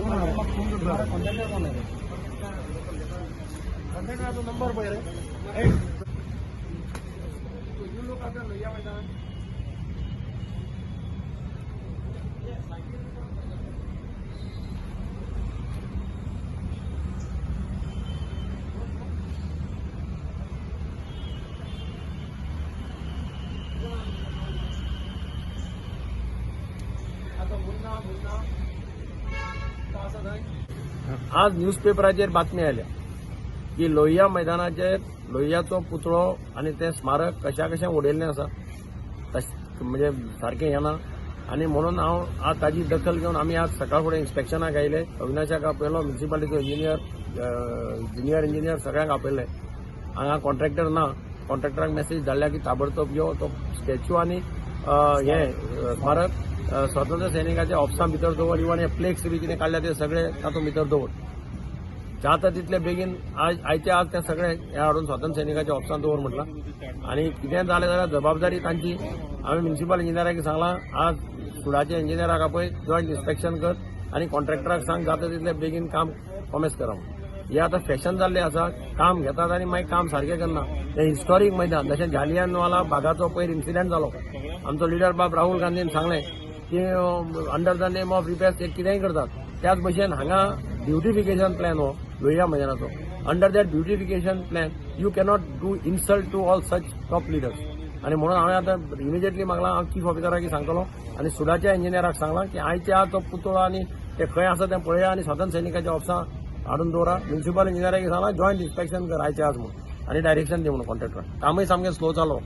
Phone करता. Contractor कोण आहे? कॉन्ट्रॅक्टराचो नंबर पळय रे. You look after Lohia Maidan. आता मुन्ना मुन्ना तो आसा थंय. आज न्यूजपेपराचेर बातमी आयल्या की लोहिया मैदानाचेर लोहियाचो पुतळो आनी तें स्मारक कशा कशें उडयल्लें आसा, तशें म्हणजे सारकें येना. आनी म्हणून हांव आज ताजी दखल घेवन आमी आज सकाळ फुडें इन्स्पेक्शनाक आयले. अविनाशाक आपयलो, म्युनिसिपालिटीचो इंजिनियर, ज्युनियर इंजिनियर सगळ्यांक आपयले. हांगा कॉन्ट्रॅक्टर ना. कॉन्ट्रॅक्टराक मेसेज धाडल्या की ताबडतोब यो, तो स्टॅच्यू आनी हें स्मारक स्वातंत्र्य सैनिकाच्या ऑफिसा भितर दवर. इवन हे प्लेक्स बी कितें काडल्या ते सगळे तातूंत भितर दवर. जाता तितले बेगीन आज आयचे आज ते सगळे हे हाडून स्वातंत्र्य सैनिकाच्या ऑफिसांत दवर म्हटलां. आनी कितें जालें जाल्यार जबाबदारी तांची. हांवें म्युनिसिपल इंजिनियराक सांगलां, आज सुडाच्या इंजिनियराक आपय, जॉयंट इन्स्पेक्शन कर आनी कॉन्ट्रॅक्टराक सांग जाता तितले बेगीन काम कॉमेस करा म्हणून. हे आतां फॅशन जाल्लें आसा, काम घेतात आनी मागीर काम सारकें करना. हें हिस्टॉरीक मैदान, जशें जालियनवाला बागाचो पयर इन्सिडंट जालो, आमचो लिडर बाब राहुल गांधीन सांगलें की under the name of repairs एक कितेंय करतात. त्याच भशेन हांगा ब्युटिफिकेशन प्लॅन हो Lohia मैदानाचो. Under that beautification plan you cannot do insult to all such top leaders. आनी म्हणून हांवें आतां इमिजिएटली मागलां, हांव चीफ ऑफिसराक सांगतलो आनी सुडाच्या इंजिनियराक सांगलां की आयचे आज तो पुतळो आनी ते खंय आसा तें पळया आनी स्वातंत्र्य सैनिकाच्या ऑफिसां हाडून दवरा. म्युनिसिपल इंजिनियराक सांगलां, जॉयंट इन्स्पेक्शन कर आयचे आज म्हणून आनी डायरेक्शन दी म्हणून कॉन्ट्रॅक्टराक. कामूय सामकें स्लो जालो.